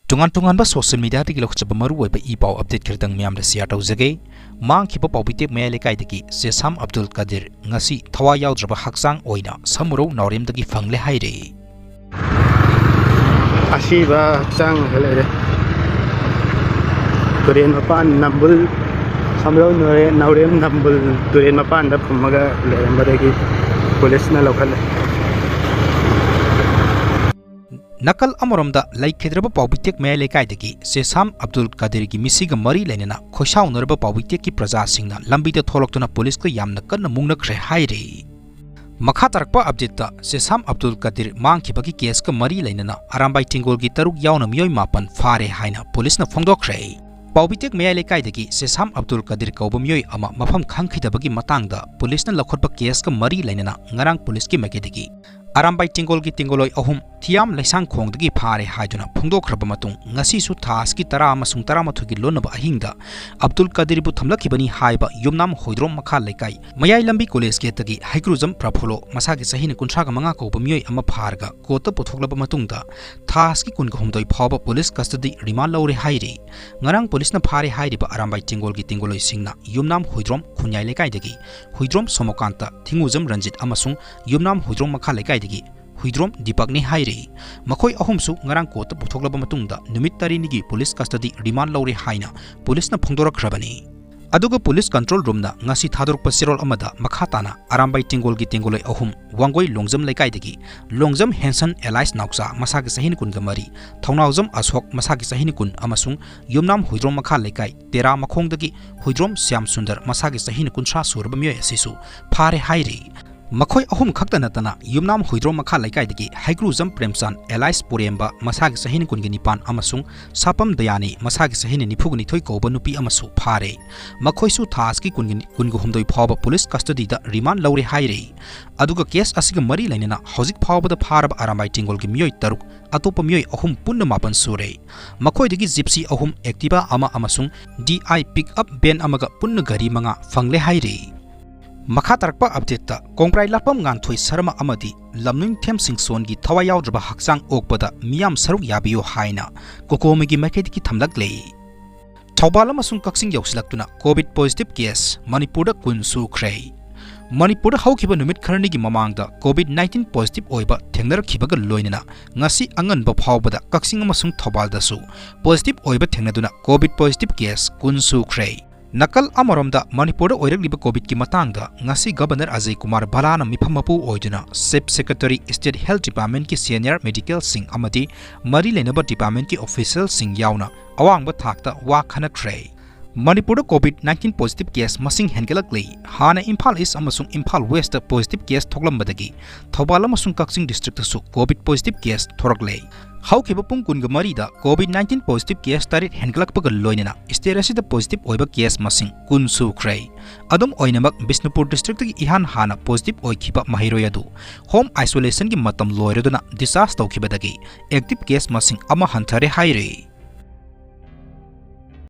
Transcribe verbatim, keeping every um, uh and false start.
ꯇꯣꯉꯥꯟ ꯇꯣꯉꯥꯟꯕ social mediaꯗꯒꯤ ꯂꯧꯈꯠꯆꯕ ꯃꯔꯨꯑꯣꯏꯕ ꯏ ꯄꯥꯎ update ꯈꯔꯇꯪ ꯃꯌꯥꯝꯗ share ꯇꯧꯖꯒꯦ꯫ ꯃꯥꯡꯈꯤꯕ ꯄꯥꯎꯕꯤꯇꯦꯛ ꯃꯌꯥꯏ ꯂꯩꯀꯥꯏꯗꯒꯤ ꯆꯦꯁꯥꯝ ꯑꯕꯗꯨꯜ ꯀꯗꯤꯔ ꯉꯁꯤ ꯊꯋꯥꯏ ꯌꯥꯎꯗ꯭ꯔꯕ ꯍꯛꯆꯥꯡ ꯑꯣꯏꯅ ꯁꯃꯨꯔꯧ ꯅꯥꯎꯔꯦꯝꯗꯒꯤ ꯐꯪꯂꯦ ꯍꯥꯏꯔꯦ꯫ ꯑꯁꯤꯕ ꯍꯛꯆꯥꯡ ꯑꯣꯏꯅ ꯂꯩꯔꯦ꯫ ꯇꯨꯔꯦꯟ ꯃꯄꯥꯟ ꯅꯝꯕꯨꯜ, ꯁꯃꯨꯔꯧ ꯅꯣꯔꯦ-, ꯅꯥꯎꯔꯦꯝ ꯅꯝꯕꯨꯜ ꯇꯨꯔꯦꯟ ꯃꯄꯥꯟꯗ ꯐꯨꯝꯃꯒ ꯂꯩꯔꯝꯕꯗꯒꯤ ꯄꯨꯂꯤꯁꯅ ꯂꯧꯈꯠꯂꯦ꯫ ꯅꯥꯀꯜ ꯑꯃꯔꯣꯝꯗ, ꯂꯩꯈꯤꯗ꯭ꯔꯕ ꯄꯥꯎꯕꯤꯇꯦꯛ ꯃꯌꯥꯏ ꯂꯩꯀꯥꯏꯗꯒꯤ ꯆꯦꯁꯥꯝ ꯑꯕꯗꯨꯜ ꯀꯗꯤꯔꯒꯤ ꯃꯤꯁꯤꯒ ꯃꯔꯤ ꯂꯩꯅꯅ ꯈꯣꯏꯁꯥꯎꯅꯔꯕ ꯄꯥꯎꯕꯤꯇꯦꯛꯀꯤ ꯄ꯭ꯔꯖꯥꯁꯤꯡꯅ ꯂꯝꯕꯤꯗ ꯊꯣꯛꯂꯛꯇꯨꯅ ꯄꯨꯂꯤꯁꯀ ꯌꯥꯝꯅ ꯀꯟꯅ ꯃꯨꯛꯅꯈ꯭ꯔꯦ ꯍꯥꯏꯔꯤ꯫ ꯃꯈꯥ ꯇꯥꯔꯛꯄ updateꯇ, ꯆꯦꯁꯥꯝ ꯑꯕꯗꯨꯜ ꯀꯗꯤꯔ ꯃꯥꯡꯈꯤꯕꯒꯤ caseꯀ ꯃꯔꯤ ꯂꯩꯅꯅ ꯑꯔꯥꯝꯕꯥꯏ ꯇꯦꯡꯒꯣꯜꯒꯤ ꯇꯔꯨꯛ ꯌꯥꯎꯅ ꯃꯤꯑꯣꯏ ꯃꯥꯄꯟ ꯐꯥꯔꯦ ꯍꯥꯏꯅ ꯄꯨꯂꯤꯁꯅ ꯐꯣꯡꯗꯣꯛꯈ꯭ꯔꯦ꯫ ꯄꯥꯎꯕꯤꯇꯦꯛ ꯃꯌꯥꯏ ꯂꯩꯀꯥꯏꯗꯒꯤ ꯆꯦꯁꯥꯝ ꯑꯕꯗꯨꯜ ꯀꯗꯤꯔ ꯀꯧꯕ ꯃꯤꯑꯣꯏ ꯑꯃ ꯃꯐꯝ ꯈꯪꯈꯤꯗꯕꯒꯤ ꯃꯇꯥꯡꯗ ꯄꯨꯂꯤꯁꯅ ꯂꯧꯈꯠꯄ caseꯀ ꯃꯔꯤ ꯂꯩꯅꯅ ꯉꯔꯥꯡ ꯄꯨꯂꯤꯁꯀꯤ ꯃꯥꯏꯀꯩꯗꯒꯤ ꯑꯔꯥꯝꯕꯥꯏ ꯇꯦꯡꯒꯣꯜꯒꯤ ꯇꯦꯡꯒꯣꯂꯣꯏ ꯑꯍꯨꯝ ꯊꯤꯌꯥꯝ ꯂꯩꯁꯥꯡꯈꯣꯡꯗꯒꯤ ꯐꯥꯔꯦ ꯍꯥꯏꯗꯨꯅ ꯐꯣꯡꯗꯣꯛꯈ꯭ꯔꯕ ꯃꯇꯨꯡ, ꯉꯁꯤꯁꯨ ꯊꯥ ꯑꯁꯤꯒꯤ ꯇꯔꯥ ꯑꯃꯁꯨꯡ ꯇꯔꯥꯃꯥꯊꯣꯏꯒꯤ ꯂꯣꯟꯅꯕ ꯑꯍꯤꯡꯗ ꯑꯕꯗꯨꯜ ꯀꯗꯤꯔꯕꯨ ꯊꯝꯂꯛꯈꯤꯕꯅꯤ ꯍꯥꯏꯕ ꯌꯨꯝꯅꯥꯝ ꯍꯣꯏꯗ꯭ꯔꯣꯝ ꯃꯈꯥ ꯂꯩꯀꯥꯏ ꯃꯌꯥꯏ ꯂꯝꯕꯤ college gateꯇꯒꯤ ꯍꯩꯀ꯭ꯔꯨꯖꯝ ꯄ꯭ꯔꯐꯨꯜꯂꯣ, ꯃꯁꯥꯒꯤ ꯆꯍꯤꯅ ꯀꯨꯟꯊ꯭ꯔꯥꯒ ꯃꯉꯥ ꯀꯧꯕ ꯃꯤꯑꯣꯏ ꯑꯃ ꯐꯥꯔꯒ courtꯇ ꯄꯨꯊꯣꯛꯂꯕ ꯃꯇꯨꯡꯗ ꯊꯥ ꯑꯁꯤꯒꯤ ꯀꯨꯟꯒ ꯍꯨꯝꯗꯣꯏ ꯐꯥꯎꯕ police custody remand ꯂꯧꯔꯦ ꯍꯥꯏꯔꯤ꯫ ꯉꯔꯥꯡ ꯄꯨꯂꯤꯁꯅ ꯐꯥꯔꯦ ꯍꯥꯏꯔꯤꯕ ꯑꯔꯥꯝꯕꯥꯏ ꯇꯦꯡꯒꯣꯜꯒꯤ ꯇꯦꯡꯒꯣꯂꯣꯏꯁꯤꯡꯅ ꯌꯨꯝꯅꯥꯝ ꯍꯨꯏꯗ꯭ꯔꯣꯝ ꯈꯨꯟꯌꯥꯏ ꯂꯩꯀꯥꯏꯗꯒꯤ ꯍꯨꯏꯗ꯭ꯔꯣꯝ ꯁꯣꯃꯣꯀꯥꯟꯇ, ꯊꯤꯡꯉꯨꯖꯝ ꯔꯟꯖꯤꯠ ꯑꯃꯁꯨꯡ ꯌꯨꯝꯅꯥꯝ ꯍꯨꯏꯗ꯭ꯔꯣꯝ ꯃꯈꯥ ꯂꯩꯀꯥꯏꯗꯒꯤ ꯍꯨꯏꯗ꯭ꯔꯣꯝ ꯗꯤꯄꯛꯅꯤ ꯍꯥꯏꯔꯤ꯫ ꯃꯈꯣꯏ ꯑꯍꯨꯝꯁꯨ ꯉꯔꯥꯡ courtꯇ ꯄꯨꯊꯣꯛꯂꯕ ꯃꯇꯨꯡꯗ ꯅꯨꯃꯤꯠ ꯇꯔꯦꯠꯅꯤꯒꯤ police custody remand ꯂꯧꯔꯦ ꯍꯥꯏꯅ ꯄꯨꯂꯤꯁꯅ ꯐꯣꯡꯗꯣꯔꯛꯈ꯭ꯔꯕꯅꯤ꯫ ꯑꯗꯨꯒ police control roomꯅ ꯉꯁꯤ ꯊꯥꯗꯣꯔꯛꯄ ꯆꯦꯔꯣꯜ ꯑꯃꯗ ꯃꯈꯥ ꯇꯥꯅ ꯑꯔꯥꯝꯕꯥꯏ ꯇꯦꯡꯒꯣꯜꯒꯤ ꯇꯦꯡꯒꯣꯂꯣꯏ ꯑꯍꯨꯝ, ꯋꯥꯡꯒꯣꯏ ꯂꯣꯡꯖꯝ ꯂꯩꯀꯥꯏꯗꯒꯤ ꯂꯣꯡꯖꯝ ꯍꯦꯟꯁꯟ alias ꯅꯥꯎꯆꯥ, ꯃꯁꯥꯒꯤ ꯆꯍꯤꯅ ꯀꯨꯟꯒ ꯃꯔꯤ, ꯊꯧꯅꯥꯎꯖꯝ ꯑꯁꯣꯛ, ꯃꯁꯥꯒꯤ ꯆꯍꯤꯅ ꯀꯨꯟ, ꯑꯃꯁꯨꯡ ꯌꯨꯝꯅꯥꯝ ꯍꯨꯏꯗ꯭ꯔꯣꯝ ꯃꯈꯥ ꯂꯩꯀꯥꯏ ꯇꯦꯔꯥ ꯃꯈꯣꯡꯗꯒꯤ ꯍꯨꯏꯗ꯭ꯔꯣꯝ ꯁ꯭ꯌꯥꯝ ꯁꯨꯟꯗꯔ, ꯃꯁꯥꯒꯤ ꯆꯍꯤꯅ ꯀꯨꯟꯊ꯭ꯔꯥ ꯁꯨꯔꯕ ꯃꯤꯑꯣꯏ ꯑꯁꯤꯁꯨ ꯐꯥꯔꯦ ꯍꯥꯏꯔꯤ꯫ ꯃꯈꯣꯏ ꯑꯍꯨꯝ ꯈꯛꯇ ꯅꯠꯇꯅ ꯌꯨꯝꯅꯥꯝ ꯍꯨꯏꯗ꯭ꯔꯣꯝ ꯃꯈꯥ ꯂꯩꯀꯥꯏꯗꯒꯤ ꯍꯩꯀ꯭ꯔꯨꯖꯝ ꯄ꯭ꯔꯦꯝꯆꯥꯟ alias ꯄꯨꯔꯦꯝꯕ, ꯃꯁꯥꯒꯤ ꯆꯍꯤꯅ ꯀꯨꯟꯒ ꯅꯤꯄꯥꯟ, ꯑꯃꯁꯨꯡ ꯁꯥꯄꯝ ꯗꯌꯥꯅꯤ, ꯃꯁꯥꯒꯤ ꯆꯍꯤꯅ ꯅꯤꯐꯨꯒ ꯅꯤꯊꯣꯏ ꯀꯧꯕ ꯅꯨꯄꯤ ꯑꯃꯁꯨ ꯐꯥꯔꯦ꯫ ꯃꯈꯣꯏꯁꯨ ꯊꯥ ꯑꯁꯤꯒꯤ ꯀꯨꯟꯒ, ꯀꯨꯟꯒ ꯍꯨꯝꯗꯣꯏ ꯐꯥꯎꯕ police custodyꯗ remand ꯂꯧꯔꯦ ꯍꯥꯏꯔꯤ꯫ ꯑꯗꯨꯒ case ꯑꯁꯤꯒ ꯃꯔꯤ ꯂꯩꯅꯅ ꯍꯧꯖꯤꯛ ꯐꯥꯎꯕꯗ ꯐꯥꯔꯕ ꯑꯔꯥꯝꯕꯥꯏ ꯇꯦꯡꯒꯣꯜꯒꯤ ꯃꯤꯑꯣꯏ ꯇꯔꯨꯛ, ꯑꯇꯣꯞꯄ ꯃꯤꯑꯣꯏ ꯑꯍꯨꯝ, ꯄꯨꯟꯅ ꯃꯥꯄꯟ ꯁꯨꯔꯦ꯫ ꯃꯈꯣꯏꯗꯒꯤ Gypsy ꯑꯍꯨꯝ, Activa ꯑꯃ ꯑꯃꯁꯨꯡ D I pickup van ꯑꯃꯒ ꯄꯨꯟꯅ ꯒꯥꯔꯤ ꯃꯉꯥ ꯐꯪꯂꯦ ꯍꯥꯏꯔꯤ꯫ ꯃꯈꯥ ꯇꯥꯔꯛꯄ ꯑꯞꯗꯦꯠꯇ ꯀꯣꯡꯄ꯭ꯔꯥꯏ ꯂꯥꯠꯄꯝ ꯉꯥꯟꯊꯣꯏ ꯁꯔꯃ ꯑꯃꯗꯤ ꯂꯝꯅꯤꯡꯊꯦꯝ ꯁꯤꯡꯁꯣꯟꯒꯤ ꯊꯋꯥꯏ ꯌꯥꯎꯗ꯭ꯔꯕ ꯍꯛꯆꯥꯡ ꯑꯣꯛꯄꯗ ꯃꯤꯌꯥꯝ ꯁꯔꯨꯛ ꯌꯥꯕꯤꯌꯨ ꯍꯥꯏꯅ ꯀꯣꯀꯣꯃꯤꯒꯤ ꯃꯥꯏꯀꯩꯗꯒꯤ ꯊꯝꯂꯛꯂꯤ꯫ ꯊꯧꯕꯥꯜ ꯑꯃꯁꯨꯡ ꯀꯛꯆꯤꯡ ꯌꯧꯁꯤꯜꯂꯛꯇꯨꯅ ꯀꯣꯚꯤꯗ ꯄꯣꯖꯤꯇꯤꯚ ꯀꯦꯁ ꯃꯅꯤꯄꯨꯔꯗ ꯀꯨꯟ ꯁꯨꯈ꯭ꯔꯦ꯫ ꯃꯅꯤꯄꯨꯔꯗ ꯍꯧꯈꯤꯕ ꯅꯨꯃꯤꯠ ꯈꯔꯅꯤꯒꯤ ꯃꯃꯥꯡꯗ ꯀꯣꯚꯤꯗ ꯅꯥꯏꯟꯇꯤꯟ ꯄꯣꯖꯤꯇꯤꯚ ꯑꯣꯏꯕ ꯊꯦꯡꯅꯔꯛꯈꯤꯕꯒ ꯂꯣꯏꯅꯅ ꯉꯁꯤ ꯑꯉꯟꯕ ꯐꯥꯎꯕꯗ ꯀꯛꯆꯤꯡ ꯑꯃꯁꯨꯡ ꯊꯧꯕꯥꯜꯗꯁꯨ ꯄꯣꯖꯤꯇꯤꯚ ꯑꯣꯏꯕ ꯊꯦꯡꯅꯗꯨꯅ ꯀꯣꯚꯤꯗ ꯄꯣꯖꯤꯇꯤꯚ ꯀꯦꯁ ꯀꯨꯟ ꯁꯨꯈ꯭ꯔꯦ꯫ ꯅꯥꯀꯜ ꯑꯃꯔꯣꯝꯗ ꯃꯅꯤꯄꯨꯔꯗ ꯑꯣꯏꯔꯛꯂꯤꯕ ꯀꯣꯚꯤꯗꯀꯤ ꯃꯇꯥꯡꯗ ꯉꯁꯤ ꯒꯕꯔꯅꯔ ꯑꯖꯌ ꯀꯨꯃꯥꯔ ꯚꯜꯂꯥꯅ ꯃꯤꯐꯝ ꯃꯄꯨ ꯑꯣꯏꯗꯨꯅ ꯆꯤꯐ ꯁꯦꯀ꯭ꯔꯦꯇꯔꯤ, ꯁ꯭ꯇꯦꯠ ꯍꯦꯜꯊ ꯗꯤꯄꯥꯔꯠꯃꯦꯟꯠꯀꯤ ꯁꯦꯅꯤꯌꯔ ꯃꯦꯗꯤꯀꯦꯜꯁꯤꯡ ꯑꯃꯗꯤ ꯃꯔꯤ ꯂꯩꯅꯕ ꯗꯤꯄꯥꯔꯠꯃꯦꯟꯠꯀꯤ ꯑꯣꯐꯤꯁꯤꯌꯦꯜꯁꯤꯡ ꯌꯥꯎꯅ ꯑꯋꯥꯡꯕ ꯊꯥꯛꯇ ꯋꯥ ꯈꯟꯅꯈ꯭ꯔꯦ꯫ ꯃꯅꯤꯄꯨꯔꯗ ꯀꯣꯚꯤꯗ ꯅꯥꯏꯟꯇꯤꯟ ꯄꯣꯖꯤꯇꯤꯚ ꯀꯦꯁ ꯃꯁꯤꯡ ꯍꯦꯟꯒꯠꯂꯛꯂꯤ꯫ ꯍꯥꯟꯅ ꯏꯝꯐꯥꯜ ꯏꯁ ꯑꯃꯁꯨꯡ ꯏꯝꯐꯥꯜ ꯋꯦꯁꯇ ꯄꯣꯖꯤꯇꯤꯚ ꯀꯦꯁ ꯊꯣꯛꯂꯝꯕꯗꯒꯤ ꯊꯧꯕꯥꯜ ꯑꯃꯁꯨꯡ ꯀꯛꯆꯤꯡ ꯗꯤꯁꯇ꯭ꯔꯤꯛꯇꯁꯨ ꯀꯣꯚꯤꯗ ꯄꯣꯖꯤꯇꯤꯚ ꯀꯦꯁ ꯊꯣꯔꯛꯂꯦ꯫ ꯍꯧꯈꯤꯕ ꯄꯨꯡ ꯀꯨꯟꯒ ꯃꯔꯤꯗ ꯀꯣꯚꯤꯗ ꯅꯥꯏꯟꯇꯤꯟ ꯄꯣꯖꯤꯇꯤꯚ ꯀꯦꯁ ꯇꯔꯦꯠ ꯍꯦꯟꯒꯠꯂꯛꯄꯒ ꯂꯣꯏꯅꯅ ꯁ꯭ꯇꯦꯠ ꯑꯁꯤꯗ ꯄꯣꯖꯤꯇꯤꯚ ꯑꯣꯏꯕ ꯀꯦꯁ ꯃꯁꯤꯡ ꯀꯨꯟ ꯁꯨꯈ꯭ꯔꯦ꯫ ꯑꯗꯨꯝ ꯑꯣꯏꯅꯃꯛ, ꯕꯤꯁꯅꯨꯄꯨꯔ ꯗꯤꯁꯇ꯭ꯔꯤꯛꯇꯒꯤ ꯏꯍꯥꯟ ꯍꯥꯟꯅ ꯄꯣꯖꯤꯇꯤꯚ ꯑꯣꯏꯈꯤꯕ ꯃꯍꯩꯔꯣꯏ ꯑꯗꯨ ꯍꯣꯝ ꯑꯥꯏꯁꯣꯂꯦꯁꯟꯒꯤ ꯃꯇꯝ ꯂꯣꯏꯔꯗꯨꯅ ꯗꯤꯁꯆꯥꯔꯖ ꯇꯧꯈꯤꯕꯗꯒꯤ ꯑꯦꯛꯇꯤꯚ ꯀꯦꯁ ꯃꯁꯤꯡ ꯑꯃ ꯍꯟꯊꯔꯦ ꯍꯥꯏꯔꯤ꯫